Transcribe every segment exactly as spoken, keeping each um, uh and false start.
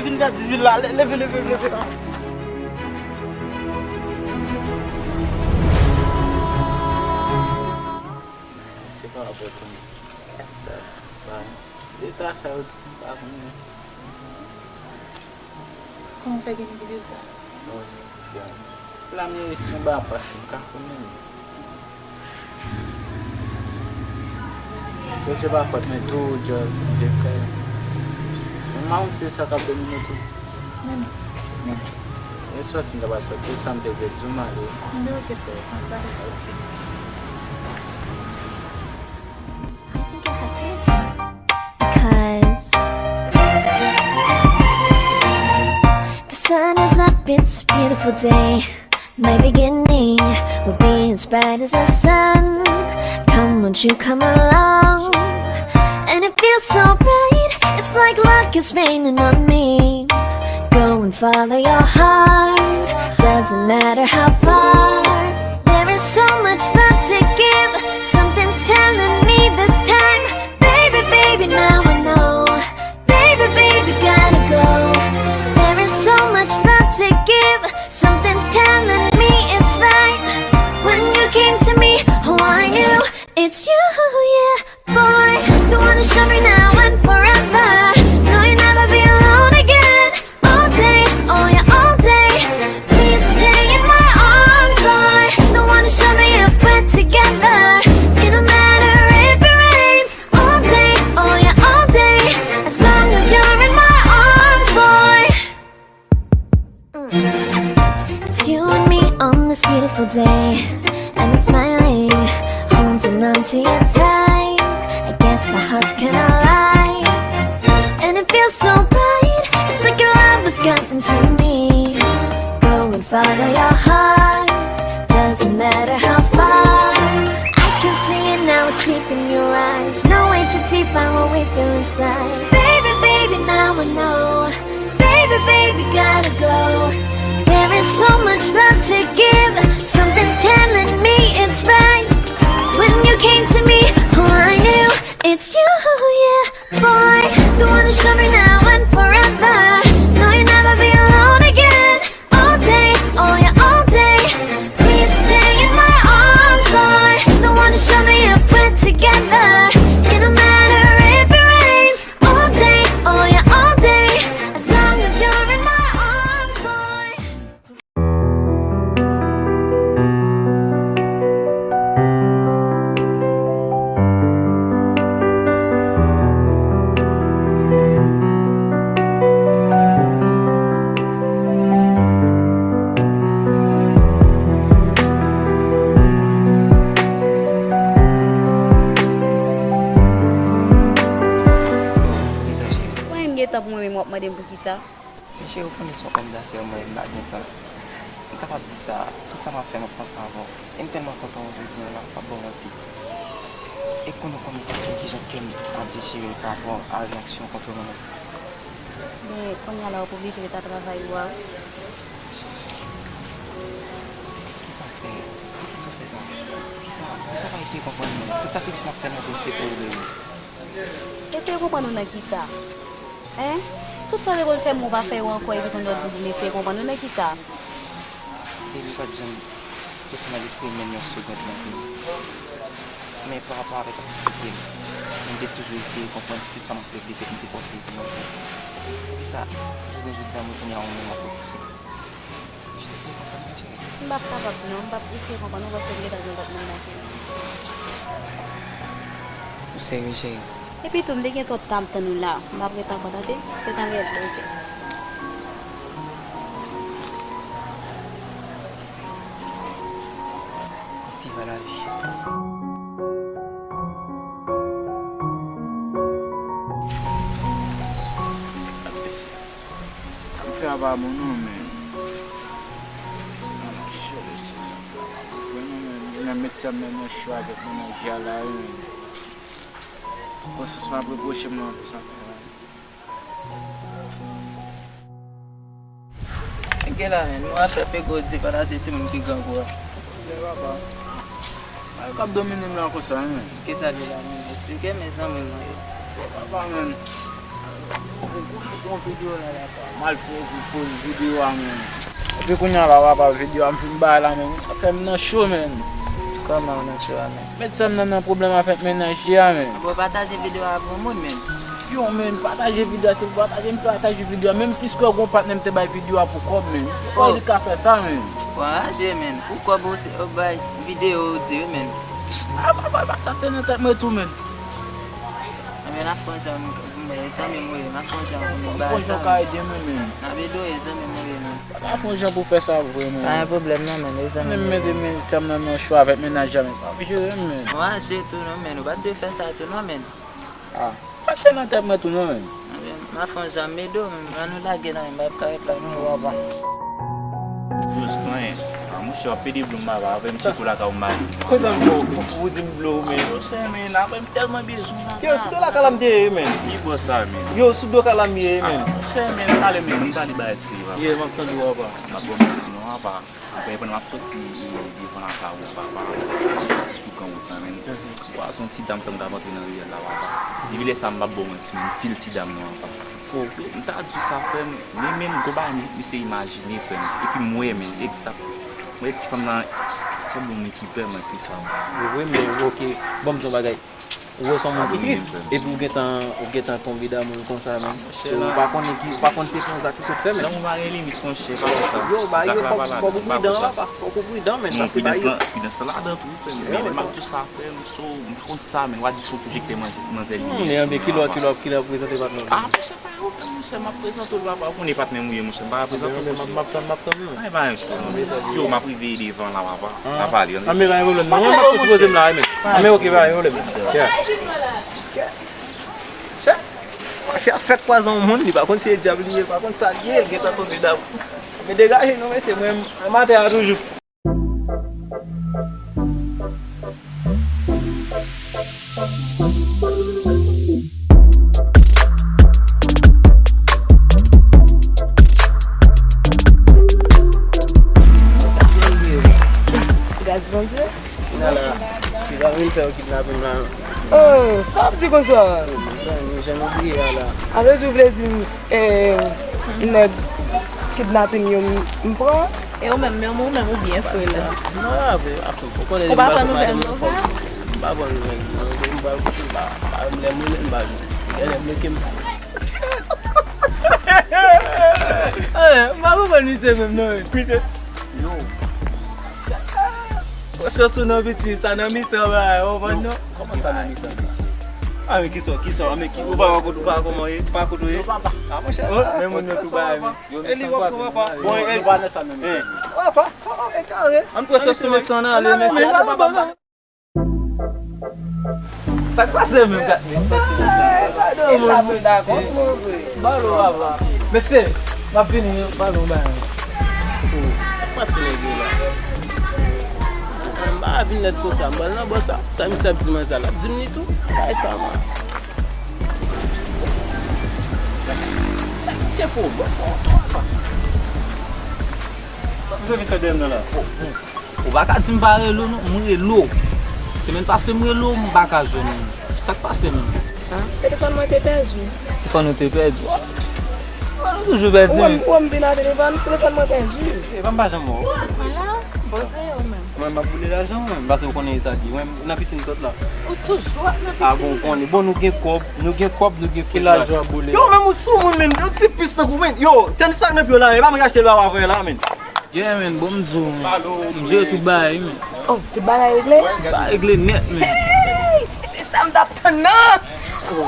Vin gade vil la, le- leve, leve, leve. Se pa rapò tou. Sa, ba, se leta sa yo tou, m pa konnen. Kòman w fè gen videyo sa? Non, se, la, men si yon bagay pase, m ka konnen. Yo se pa fòt mwen tou, just, je fè. Mwen, m pa konn si se sa k ap domine tou. Men, men, men sòti, m ta pral sòti, se sa m te vle di w, m ale. Men oke, frè, m ap pale. Oke. I think I have to listen. Because the sun is up, it's a beautiful day. My beginning will be as bright as the sun. Come, won't you come along? And it feels so right, it's like luck is raining on me. Go and follow your heart, doesn't matter how far. There is so much love to give, something's telling me this time. Baby, baby, now I know. Baby, baby, gotta go. There is so much love to give, something's telling me it's right. When you came to me, oh, I knew it's you, yeah. Boy, the one who showed me now and forever. No, you'll never be alone again. All day, oh yeah, all day. Please stay in my arms, boy. The one who showed me if we're together. It don't matter if it rains. All day, oh yeah, all day. As long as you're in my arms, boy. It's you and me on this beautiful day. And it's smiling, holding on to you tight. I guess our hearts can align. And it feels so right, it's like your love has gotten to me. Go and follow your heart, doesn't matter how far. I can see it now, it's deep in your eyes. No way to define what we feel inside. Baby, baby, now I know. Baby, baby, gotta go. There is so much love to give. Something's telling me it's right. When you came to me, oh, I knew it's you, yeah, boy. The one who showed me now and forever. No, you'll never be alone again. All day, oh yeah, all day. Please stay in my arms, boy. The one who showed me if we're together. It don't matter if it rains. All day, oh yeah, all day. As long as you're in my arms, boy. Mezanmi, m gentan pou mwen menm, w ap mande m poukisa? Men cheri, ou konnen se yon òm dafè mwen ye, m pa gen tan. M kapab di sa, tout sa m ap fè, m ap panse avè w. E m tèlman kontan w jodi a la, m p ap ba w manti. E konnen w konnen kijan kè m ap dechire pa rapò a reyaksyon w kontre mwen menm. Men kounye a la, w ap oblije ret a travay ou a wi. Poukisa w fè, poukisa w fè sa? Poukisa, poukisa w pa eseye konprann mwen? Tout sakrifis m ap fè nan vi m se pou ou, baby. Eseye konprann ou nan kisa? Hein? Tout sa w te konn fè m ou pa fè yo ankò epi kounye a w di pou m eseye konprann ou nan kisa? Baby, ou pa t janm soti nan lespri m menm yon segond nan vi m. Men pa rapò avèk aktivite m, mwen te toujou eseye konprann tout sa m ap regle se pou m te ba w plezi nan vi m. Poukisa jounen jodi a mwen kounye a ou menm w ap repouse m? Jis eseye konprann mwen, cheri. M p ap kapab non, m p ap eseye konprann ou paske m gentan gen lòt moun nan ke m. Ou serye, cheri? Epi tou, m te gen twòp tan ap tann ou la. M p ap ret ankò, tande? Se tan reyèl plezi. Ainsi va la vie. Sa m fè a pa bon non, men. Nan cho mesye, sa m fè a pa bon vre non, men. Menm medsen an menm nan cho avèk mennaj a la wi, men. Konsans m ap repwoche m nan tout sa m fè la. Gen la, men, nou ap fè pego di pa la, se timoun ki grangou a. Lè papa. Al k ap domine m la konsa, men. Kisa li la, men? Esplike, men, zanmi mwen. Papa, men. Bon, videyo la, la, pa. M al fè pou poz videyo a, men. Epi kounye a la, papa, videyo a m fin bay la, men. Fè m nan cho, men. Kòman w nan cho a, men? Met sè m nan nan pwoblèm avèk mennaj li a, men. Bon, pataje videyo a pou moun, men. Yo, men, pataje videyo a, se pataje, m pataje videyo a. Menm piske w gon patnè m te bay videyo a pou kòb, men. Kòman li ka fè sa, men? Bon, raje, men. Pou kòb ou se, ou bay videyo ou di, men. A, papa, sa te nan tèt mwen tou, men. Anben, n ap fè yon jan pou mwen, zanmi m ou ye, n ap fè yon jan pou nou bay sa. Fè yon jan ka ede mwen, men. N ap ede w, zanmi m ou ye, men. Pa ka fè yon jan pou fè sa vre, men. Pa gen pwoblèm non, men, e zanmi m ou ye. Men mete men sè m nan nan cho avèk mennaj la, men. Pa jere m, men. Mwen ase tou non, men. Ou pa t dwe fè sa tou non, men. A, sa te nan tèt mwen tou non, men. Anben, m ap fè yon jan m ede w, men. Ann nou lage la, men. M pa ka ret la non, papa. Just anyen. A, monchè, w ap pede blo m, papa. Apre m tcheke w lakay ou, m pa vini. Konsa m fè w, ou di m blo w, men. A, monchè, men, apre m tèlman bezwen w, papa. Yo, sou do lakay la m te ye, men. Ki bò sa, men? Yo, sou do lakay la m ye, men. A, monchè, men, talè, men, m prale bay serye, papa. Ye, m ap tande w, papa. M ap ba w manti non, papa. Apre, pandan m ap soti, e, devan lakay ou, papa, m soti sou gran wout la, men. Mhm. Papa, se yon ti dam fè m t ap antre nan riyèl la, papa. Depi lè sa, m p ap ba w manti, men, m fil ti dam nan, papa. Oh. M ta di w sa, frè m, men, men, gon bagay, men, misye imajine, frè m. Epi m wè, men, egzak. M wè ti fanm nan, se moun ki pèmèt li sa. Wi, men, ok. Ban m di w yon bagay. Ou wè se yon moun ki tris, epi ou gentan, ou gentan tonbe damou l konsa, men. Ou pa konnen ki, ou pa konn se konsa ki sot fè, men. Lanmou pa gen limit, monchè, pa fè sa. Yo, bagay yo, fòk, fòk ou pridan, papa. Fòk ou pridan, men. Non, pridans lan, pridans lan ladan tou, frè m. Men, men m ap di w sa, frè m, so, m konn sa, men. W a di se yon pwojektè manzè li ye. Anben, kilè, kilè, kilè w ap prezante patnè w? A, monchè, pa gen pwoblèm, monchè, m ap prezante w, papa. Ou konnen patnè m ou ye, monchè, m pa prezante w, monchè. M ap tann, m ap tann. Ay, pa gen cho, non. Yo, m ap rive devan la, papa. Ann pale, ann. Anben, pa gen pwoblèm, non. Mwen m ap soti poze m la, men. Anben, ok, pa gen pwoblèm. Yeah. Chè, mafya fèk kwaze yon moun, li pa konn si e dyab li ye, li pa konn sa li ye, li gentan tonbe damou. Men degaje nou, mesye, mwen, mwen m atè a toujou. Gras Bondye. Nala, se pa vin fè yo kidnape m la. Oh, sa w ap di konsa? Oh, mezanmi, jan nou bliye a la. A vle di w vle di m, eh, nèg kidnapin yo m, m pran? E ou menm, men ou menm ou byen fre la. Non, la vre, a fon, ou konnen depi m pa pran nouvèl non, frè. M pa pran nouvèl, non, depi m pral kote m pa, pa, lè m rele m pa jwenn. Genlè bloke m. Eh, m pa konprann misye menm non, wi. Misye. Yo. Chans ou nan piti, sa nan mitan bagay, ou konprann non? Kòman sa nan mitan, mesye? A, men kisa, kisa, men ki, ou pa wè kote, ou pa wè kòman ye, pa kote w ye? Yo, papa. A, monchè, oh, men moun yo tou bagay, men. Yo, e li wap papa. Bon, e pa nan sa menm. Papa, oh, e kare. Ann pran chans sou mesye, ann ale, mesye. Sa k pase menm, Katlin? Balo, papa. Mesye, m ap vini, balo, bay. Sa k pase nèg yo la? M pa vin nèt konsa, m pral nan bò sa. Sa misye ap di mwen sa, l ap di m li tou. Bay sa, man. Misye fò, bon, fò, fò, papa. Misye vin fè dèyè m nan la. Ou pa ka di m pa rele w non, m rele w. Semèn pase m rele w, m pa ka jwenn ou. Sa k pase menm? A, telefòn mwen te pèdi. Telefòn ou te pèdi? Ou toujou pèdi. Ou wè m, ou wè m vin a telefòn, telefòn mwen pèdi. E pa m pa janm wè w. Mwen la, poze yo menm. Mwen m ap boule lajan mwen, paske ou konnen e sa ki. Mwen nan pisin sot la. Ou toujou ap nan pisin. A bon, ou konnen. Bon, nou gen kòb, nou gen kòb, nou gen frè. Ki lajan w ap boule? Yo, menm ou sou moun menm, yon ti pis tankou menm. Yo, tèn sa k nan pye w la, e pa mwen ki achte l ba w avè la menm. Yeah, man, bon, m di w, man. M jere tout bagay, man. Oh, tout bagay regle? Bagay regle nèt, man. Hey! Se sa m t ap tann nan! Woy!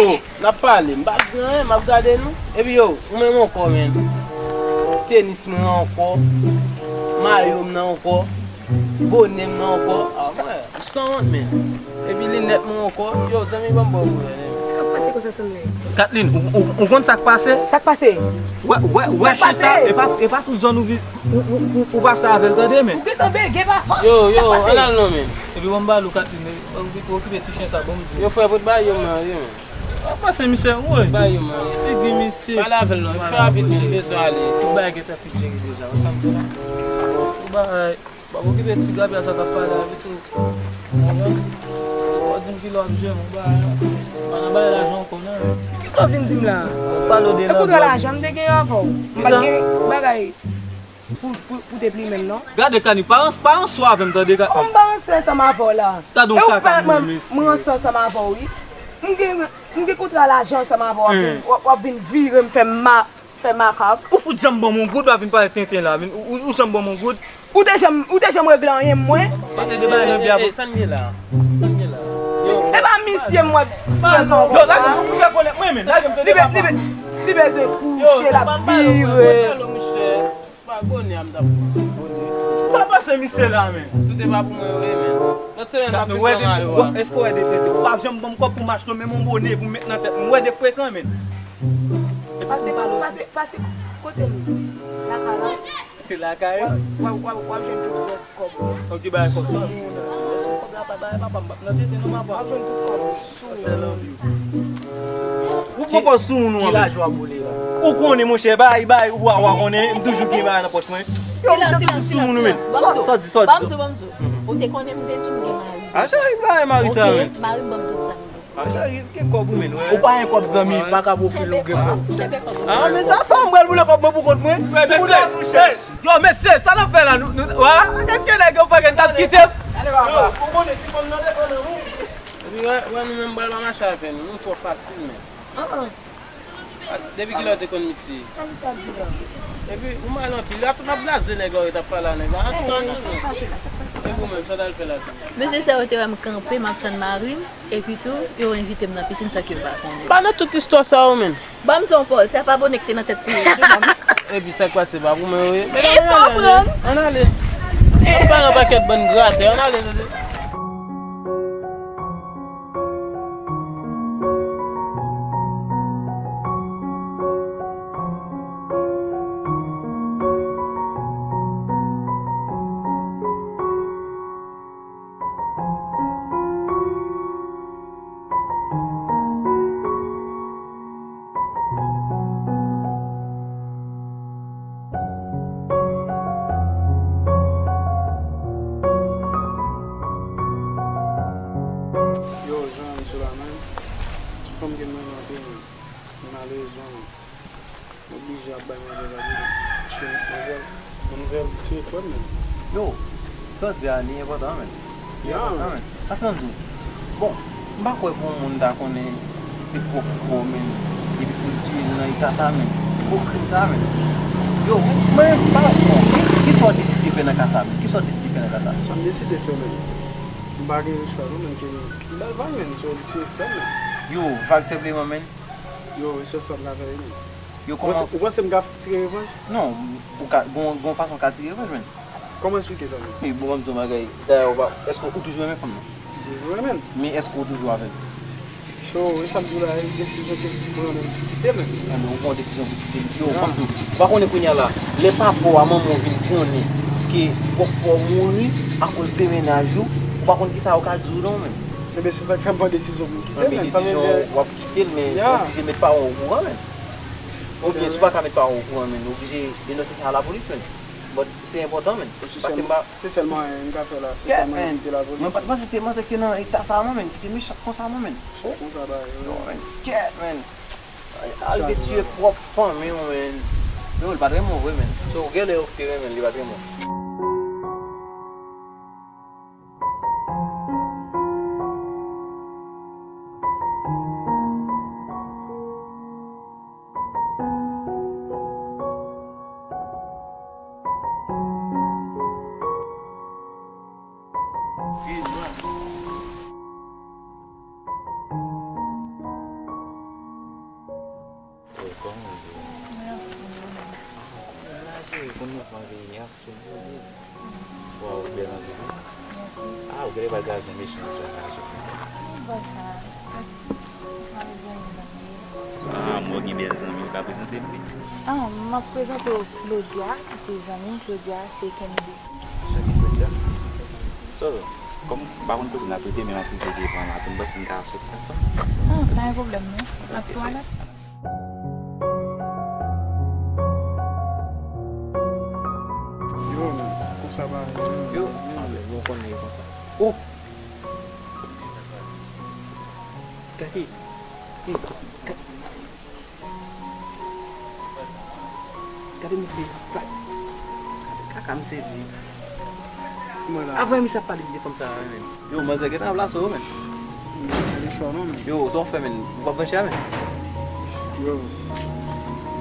Oh, n ap pale, m pa di anyen, m ap gade nou. Epi yo, ou menm ankò, man. Tenis mwen ankò, mayo m nan ankò, bonè m nan ankò. Ah, mwen. M sanwont, men. Epi linèt mwen ankò. Yo, zanmi, ban m ba w nouvèl, men. Sa k ap pase konsa, sanble? Katlin, ou, ou, ou konn sa k pase? Sa k pase? Wè, wè, wè chen sa, e pa, e pa tout zòn ou vi-, ou, ou, ou, ou pase avè l, tande, men. Ou gentan bege pa fòs. Yo, yo, ann al non, men. Epi ban m ba l ou, Katlin, ou, ou okipe ti chen sa, ban m di w. Yo, frè, pot bagay yo manje, men. Sa k pase, misye, woy. Bay yo manje. Figi misye. Pale avè l non, fè rapid, men, m bezwen ale. Tout bagay gentan fin jere deja, wè sa m di la. Tout bagay. Pa okipe ti grapya sa k ap pale a pito. Ou konprann? Ou vin la, w ap jwe, ou pa, pa nan bagay lajan ankò, non. Kisa w vin di m la? Ou pale de... E kontra lajan m te gen avè w. M pa t gen bagay pou, pou, pou te plimen m, non. Gade, Kani, pa ran-, pa ranse avè m, tande, Kani. Kòman m pa ranse ansanm avè w la? Gade yon kaka moun, mesye. Mwen ranse ansanm avè w, wi. M gen, m gen kontra lajan ansanm avè w, w ap vin, w ap, w ap vin vire m, fè m ma-, fè makak. Ou fout janm ban m yon goud, pa vin pale tenten la. Vin, ou, ou, ou janm ban m yon goud. Ou te janm, ou te janm regle anyen, mwen? Pale de bagay nan byen. Sa n gen la? Sa n gen la? E pa misye m wè frekan. Yo, lage m, ou fè konnen mwen, men. Lage m, tande, papa. Li be-, li be-, li bezwen kouche, l ap vire. Yo, se pa pale, mwen, mwen, monchè. Pa konnen a m t ap pran. Sa pase misye la, men? Tout e pa pou mwen yo ye, men. Lòt semèn m ap vin pran mayo a. Èske w wè de tete? Ou pa janm ban m kòb pou m achte menm yon bone pou m met nan tèt mwen. Ou wè de frekan, men. Pase, pase, pase kote m? Lakay la. Lakay ou? W ap, w ap, w ap, w ap jwenn tout rès kòb ou. Ok, bay kòb sa. Rès kòb la, pa bay papa m, m p ap nan tete non, papa. W ap jwenn tout kòb ou. Sè love you. Ou poko sou moun ou an, men. Ki lajan w ap boule la? Ou konnen, monchè, bay, bay, ou a, ou a konnen, m toujou gen bagay nan pòch mwen. Yo, misye toujou sou moun ou, men. Sòt, sòt, di, sòt, di. Ban m di w, ban m di w. Ou te konnen m te di w m gen mari. A, cheri, bay mari sa, men. Mari m ban m tout sa m gen. A, cheri, gen kòb ou, men, wè. Ou pa gen kòb, zanmi, pa ka pwofil ou gen kòb. A, men sa fè m pral boule kòb mwen pou kont mwen. Ti moun la touche. Yo, mesye, sa n ap fè la? Nou, nou, wa? Gad ki nèg yo fè gen t ap kite m. Yo, ou konnen ti fanm nan depann nan ou. Epi wè, wè nou menm pral pa mache avè nou, nou twò fasil menm. Depi kilè w te konn misye? Epi ou mal anpil, la tout ap blaze nèg la, ou t ap pale a nèg la. Antouka nou. Epi ou menm, sa w t al fè la tou? Mesye sa yo te wè m kanpe, m ap tann mari m, epi tou, yo envite m nan pisin, sa ke yo pa konnen. Pa nan tout istwa sa yo menm. Ban m di yon pòz, se pa bone ki te nan tèt ti mesye, ban m. Epi sa k pase pa pou mwen, wi. Medam, ann ale, ann ale. Ann ale. Sa pa nan pakèt bann gratè, ann ale, tande. Yo, Jean, m sou la, man. Fanm gen mwen anpil, man. Malerezman, man. M oblije ap bay manzè lavi, paske manzè, manzè tire frè m, men. Yo, sa w di a, li enpòtan, men. Li enpòtan, men. Paske m di w, bon, m pa kwè pou yon moun ta konnen se pwòp frè w, men, epi pou l tire l nan eta sa, men. Gwo krim sa, men. Yo, mwen, m pa, bon, ki, kisa w deside fè nan ka sa, men? Kisa w deside fè nan ka sa? Sa m deside fè, men. M pa gen chwa, non, men, ke m ba l vag, men, so, li tire frè m, men. Yo, vag senpleman, men. Yo, e sèl sa m ka fè, wi, men. Yo, kòman... Ou panse, ou panse m ka tire revanj? Non, ou ka, gon, gon fason w ka tire revanj, men. Kòman eksplike sa, men? E bon, ban m di w yon bagay. Dayè, ou pa, èske ou toujou renmen fanm nan? M toujou renmen l. Men èske ou toujou avè l? So, e sa m di w la, e desizyon ke m pran, men m kite l, men. Enben, ou pran desizyon pou kite l. Yo, ban m di w, ou pa konnen kounye a la, lè papa w a manman w vin konnen ke pwòp frè w mouri akoz de mennaj ou, ou pa konn kisa yo ka di w non, men. Enben, se sa k fè m pran desizyon pou m kite l, men. Sa vle di, w ap kite l, men ou oblije met paran w okouran, men. Oubyen, si w pa ka met paran w okouran, men, ou oblije denonse sa a lapolis, men. But se enpòtan, men. Paske m pa... Se sèl mwayen m ka fè la. Se sèl mwayen m kite lapolis. Mwen pa t panse se manzè ki te nan eta sa a, mwen, men, ki te mechan konsa, mwen, men. Konsa bagay yo ye. Yo, men, kèt, men. Al te tiye pwòp fanmi w, men. Yo, li pa t renmen w vre, men. So, genlè yo ki te renmen l, li pa t renmen w. Yo, kòman w ye? Mwen anfòm, mwen menm. Ah, kòman w la, cheri? Bon mouvman vini a, sou poze. Waw, ou bèl anpil, wi. Mèsi. Ah, ou genlè pral gaze yon mechan sou gason. Mwen pa sa. Sa vle di yon zanmi. Ah, mwen gen bèl zanmi, ou ka prezante m li? Ah, m ap prezante w Claudia, ki se zanmi m, Claudia se Kendy. Cheri Claudia. So, kòm m pa konn kote n ap rete, men m ap rive devan la, tou m panse n ka soti ansanm. Ah, pa gen pwoblèm, non. N ap twalèt. Yo, men, konsa pa. Yo, anben, bon, konnen e konsa. Oh! Kote sa pral? Hey, hey, gade, gade mesye, gade kaka m sezi. Avan misye ap pale de fanm sa a, men. Yo, manzè gentan ap laso, men. Yo, sa w fè, men? Ou p ap vanje a, men? Yo.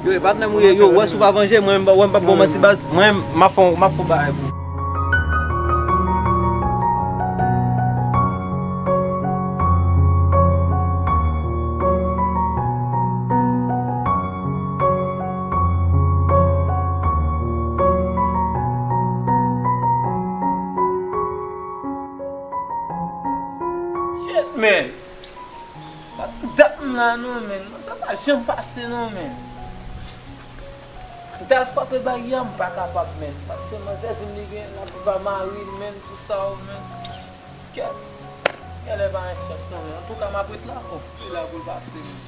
Yo, e patnè m ou ye, yo, wè si w pa vanje, mwen, mwen, m p ap ba w manti, baz. Mwen, m ap fè, m ap fè bagay pou ou. Shit, man. Pa t dat m la non, men. Sa pa janm pase non, men. M t al frape baryè a, m pa kapab, men. Paske manzè di m li gen, l ap viv a mari l, men, pou sa, men. Kèt. Genlè pa gen chans non, men. Antouka, m ap ret la, bon. Se la pou l pase, men.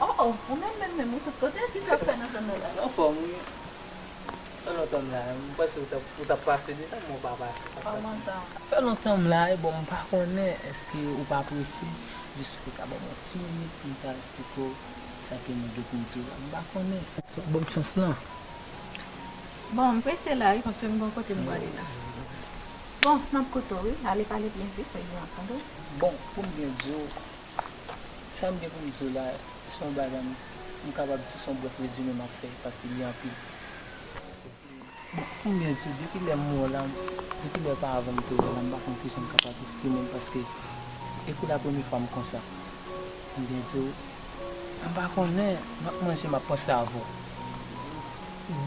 Oh, oh, ou menm, menm, menm, ou tout kote, kisa w ap fè nan zòn nan la? Anfòm, wi. Fè lontan m la, m panse ou t ap, ou t ap pase deja, men ou pa pase, sa k pase? Kòman sa? Fè lontan m la, e bon, m pa konnen, èske ou pa prese, jis ou te ka ban m yon ti minit pou m ta esplike w sa ke m gen pou m di w la, m pa konnen. Ban m chans lan. Bon, m prese la, wi, paske m gon kote m prale la. Bon, m ap koute w, wi. Ale pale byen vit, fè yo ap tande w. Bon, pou m byen di w, sa m gen pou m di w la, se yon bagay m, m kapab di se yon brèf rezime m ap fè, paske li anpil. Bon, pou m byen di w, depi lè m wè w la, depi lè pa avan m te wè w la, m pa konn kijan m kapab eksprime m, paske e pou la premye fwa m konsa. M byen di w, m pa konnen, m ap manje, m ap panse avè w.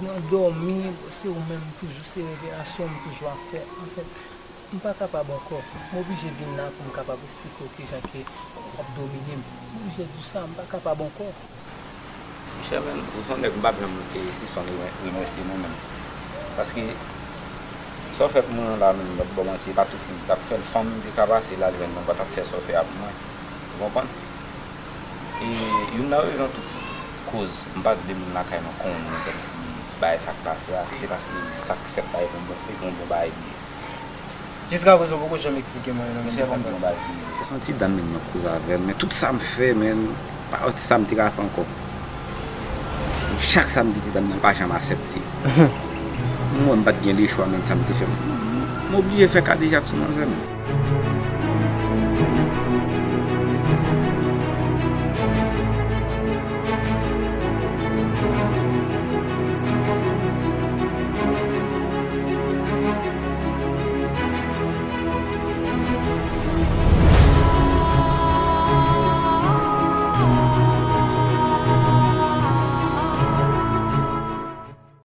Nan dòmi, se ou menm toujou, se revelasyon m toujou ap fè. Anfèt, m pa kapab ankò. M oblije vin la pou m kapab eksplike w kijan ke w ap domine m. M oblije di w sa, m pa kapab ankò. Monchè, men, ou se yon nèg m p ap janm, e, sispann remè-, remèsye non, men. Paske sa w fè pou mwen la, men, m p ap ba w manti, e pa tout moun ki t ap fè l. Fanm m te ka pase la, l jwenn nan pa t ap fè sa w fè a pou mwen. Ou konprann? E youn nan rezon tou, koz m pa t vle moun lakay mwen konnen kòmsi bagay sa k pase a, se paske sa k fèt la, e pa yon bon, e pa yon bon bagay li ye. Jiska prezan, ou poko janm eksplike mwen nan men sa k pase. Monchè, ban m di yon bagay pou ou. Se yon ti dam, men, m ap koze avè l, men tout sa m fè, men, pa wè sa m te ka fè ankò. Chak sa m di ti dam nan, l pa janm aksepte. M wè m pa t gen lechwa, men, sa m te fè. M oblije fè kadejak sou manzè, men.